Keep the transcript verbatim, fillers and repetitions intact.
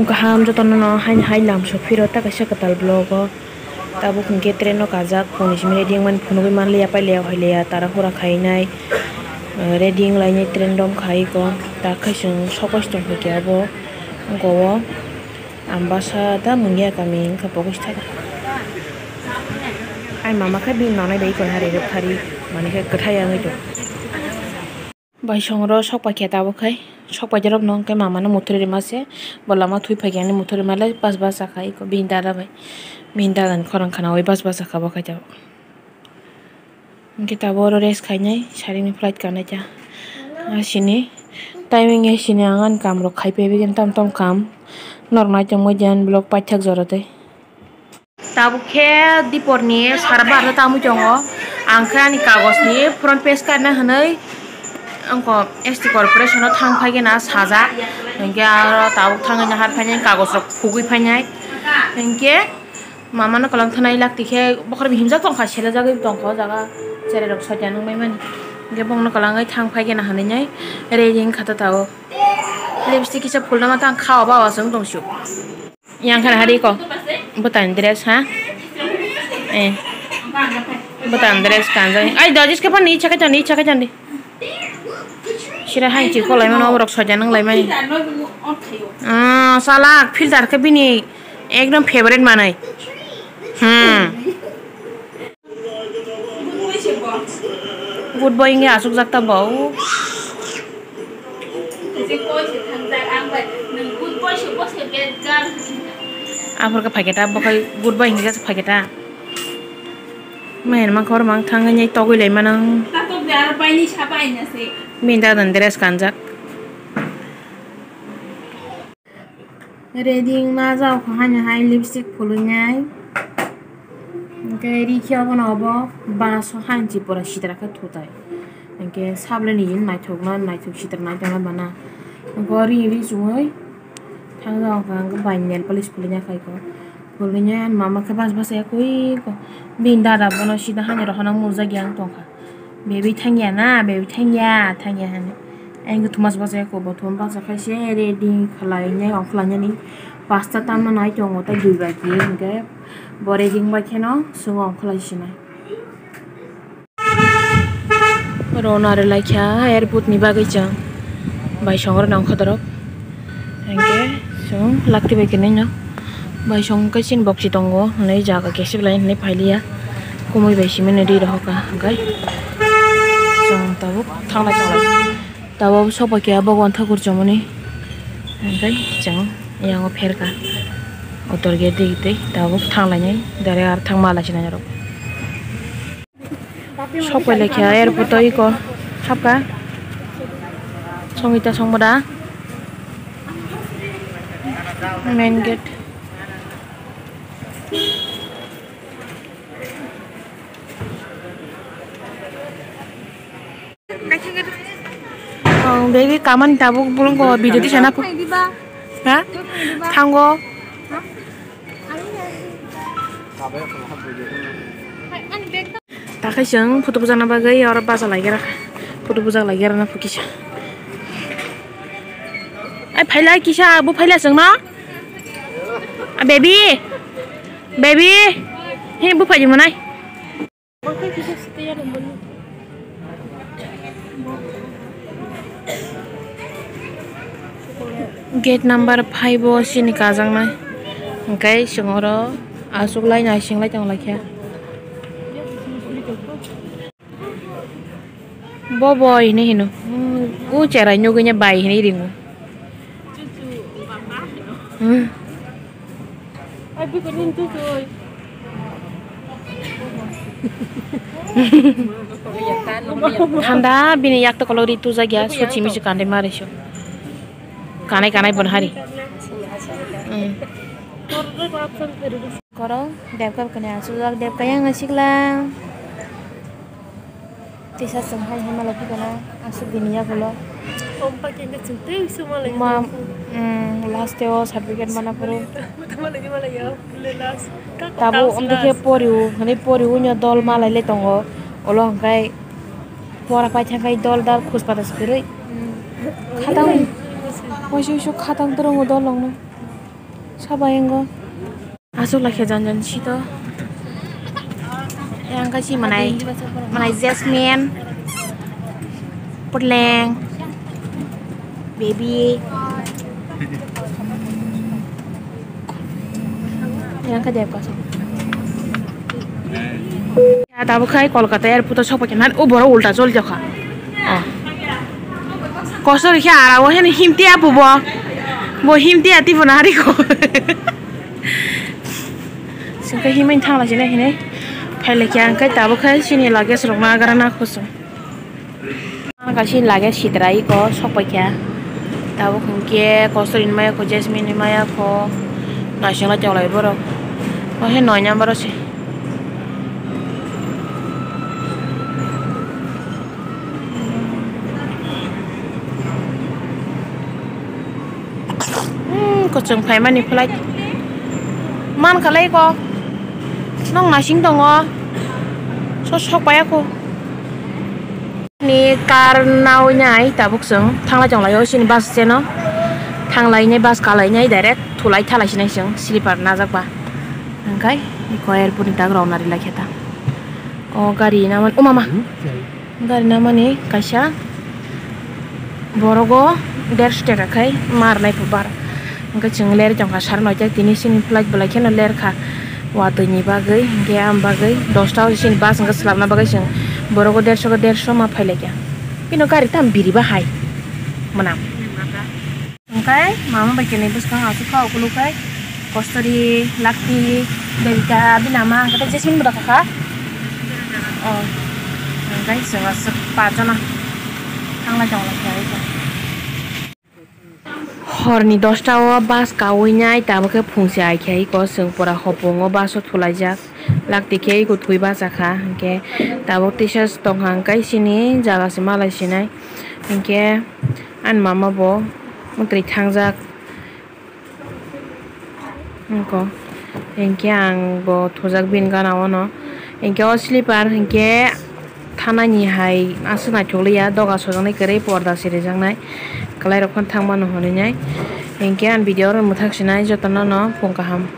Kaham jotono no haini hai lam sok phiro ta kaisa kwtal vlog o. Tabuk hinkhe train no kajak phone ni simi ready wngmani phunugwi manliya pailiya hoiliya tara hura khainai. Ready wnglainai train dom khai ko ta khai chwng sok bai tongkha khe abo wngkha o. Ambasa da mungya kami wngkha pokis thaka. Ai mama khe bini nonai bai koi hari rok thari mani khe kwthai wngwi tong. Bai songro sok pai khe tabuk khai sok pai rok no hwnkhe mama no muthuri rima se bo lama thui phai khe ani muthuri rima le bas bas sakha eko bini dada bai bini dada ni khorang khana oi bas bas sakha bo khai tabuk. Hwnkhe tabuk oro rest khainai, saringni flight kanai ta. Asini timing asini ang ani kamrok khai paiwi tam tam kam norok naitongmani vlog paithak jora tei. Tabuk khe diporni sara barsa tangwi tongo. Ang khe ani kagojni front page kaina hwnwi wngkha S T corporation o thang phai gana sajak. Hwnkhe aro tabuk thangwi nahar phainai kagojrok khugwi phainai. Hwnkhe. Mama no kwlang thanai lak tikhe bokhorok himjak tongkha selejagwi tongkha o jaga cherai rok soita nung bai mani hwnkhe bongno kwlangwi thang phai gana hinwi nai ready wngkha ta o lipstick kisa phulna mantha ang kha o ba o chwng tong sio yang khana hari ko bwtani dress ha eh bwtani dress kanjak ai dojis khe phani icha khe chandi icha khe chandi. Sira hai chi kolai mano borok soja nang lai mani. Ah, salak filter khe bini ekdom favorite manai. Hmm. Good boy inge asuk jak ta bau. Aphor khe phai khe ta bokhai good boy hinwi khe phai khe ta. Main ma khor mang thang ngai togwi lai manang. Tatok de aro bai ni sa bai na se. Min da dan dress kanjak. Ready ma jao kha hani hai lipstick phulwi nai. Hwnkhe ri khe obo no obo bus o hanchi pura sitra khe thutai. Hwnkhe sableni naithok na naithok sitra naithok na bana. Hwnkhe ri ri chumui thang jao kha hwnkhe bai nail polish phulwi nai khai kho. Phulwi nai mama khe bas bas ya koi kho. Bini dada bono sida hani rohorna mujak ya wng tongkha. Baby thangya na, baby thangya, thangya hinwi. Ang khe thumas bachai kho, bo thum bachai khai se ready khlai nai, ong khlai nani. Pasta tamna nai tongo, tei dui bai khe hinkhe bo ready wng bai kheno chwng ong khlai sinai. Rona rwlai kha airport ni bagwi chwng bai songro nang kha dorok. Hwnkhe chwng lakti bai khe nini no bai song khe chini bokchi tongo hinwi jaga khe se belai hinwi pailiya kumui bai simi nw ri rohor kha hwnkhe chwng tabuk thanglai thanglai tabuk sok bai khe Bhagwan Thakur chomoni hwnkhe chwng yango pherkha auto gate digi tei tabuk thanglainai direct ar thangma lai sinai norok. Sok pai lai kha airport o iko hapkha. Songwita songboda. Main gate. Oh, baby, kaman tabuk bulung ko video di sana po. Ha? Thango. Takhai chwng photo bujana bagwi oro bacha lai gra. Photo bujak lai gra na pho kisa. Ai phaila kisa bo phaila chwng no. A baby. Baby. He bo phai manai. Gate number five o sini kajaknai. Hwnkhe chwng oro aswk lai naising lai tong lai kha. Bo boi hinwi hino. O cherai nugwi bai hinwi ringo. Hmm. Thanda bini yak to kolori tu jagya suchi misi kande mare sio. Kanai kanai bon hari. Hmm. Koro debka kanya sujak debka yang nasikla. Tisa chwng hai hai malai phikana aswk bini yagulo. Om pa khe chwng tei usu malai Ma, phikana. Mm, last o certificate mana phuru. Malai malai ya, le last. Ka-, Tabuk ka-, omtwi khe last. Poriu, hwnwi poriu nw dol malai le tongo. Ulo hwnkhe pora paithak khai dol dal khus pata swkirwi. Mm. Khatang, waisa waisa khatang twrwngo dol rokno. Sabai wngkha. Aswk lai khe jon jon sito. Yang kasi manai, manai Jasmine, Purleng, Baby. Yang ka dep ka. Ya, tabuk khai Kolkata airport o sokphaikha na, o borok ulta choli jokha. Oh. Kosor khe ara o hene himti apu bo. Bo himti ati bo na hari ko. Sengke himai thangla sini hini. Phailekya angkai tabuk khai sini luggage rok na agarana khosong. Ang kaisa luggage sitra iko sokpaikha. Tabuk hwnkhe kosor ni maya kho, Jasmine ni maya kho. Naisingla tonglai borok. Ohe noi number o se. Hmm, kwchwng phaimani flight. Man khalai ko. Nong nasing tongo. So sok paya ko. Ni car nawi nai tabuk chwng thanglai tonglaio sini bus stand o. Thanglai nai bus kalai nai direct thulai thalai sinai chwng sleeper najak ba. Hwnkhe iko airport ni dak rok nari lai khe ta. O gari naman, o mama. Gari namani kaisa borogo dersh taka khai marnai phubar. Hwnkhe chwng ler tongkha sar noita tini sini flight belai kheno ler kha watwi ni bagwi, hwnkhe am bagwi dosta o sini bus hwnkhe swlamna bagwi chwng borogo dersho khe dersho ma phailaikha. Bino gari tam biri bahai mwnam. Hwnkhe mama bai khenui bwskang aswk kha ukulukhai kostori, lakti, devika, bini ama hwnkhe tei Jasmine bo dakha kha. Oh. Hwnkhe chwng aswk pachana thanglai tonglaikha. Horni dosta o bus kawi nai tabuk khe phungsi ai khe iko chwng pura hopung o bus o thulaijak. Lakti khe iko thwi bachakha hwnkhe tabuk teisa tongkha hwnkhe sini jaga se malai sinai hwnkhe. Ani mama bo mwtwi thangjak. Wngkha. Hinkhe ang bo thujak bini gana o no. Hinkhe o sleeper hinkhe thanani hai aswk naithok liya, doga sojaknai kwrwi, porda se rijaknai, kwlai rok phano thang mano hwnwi nai. Hinkhe ang video oro mwthak sinai jotono no phung kaham.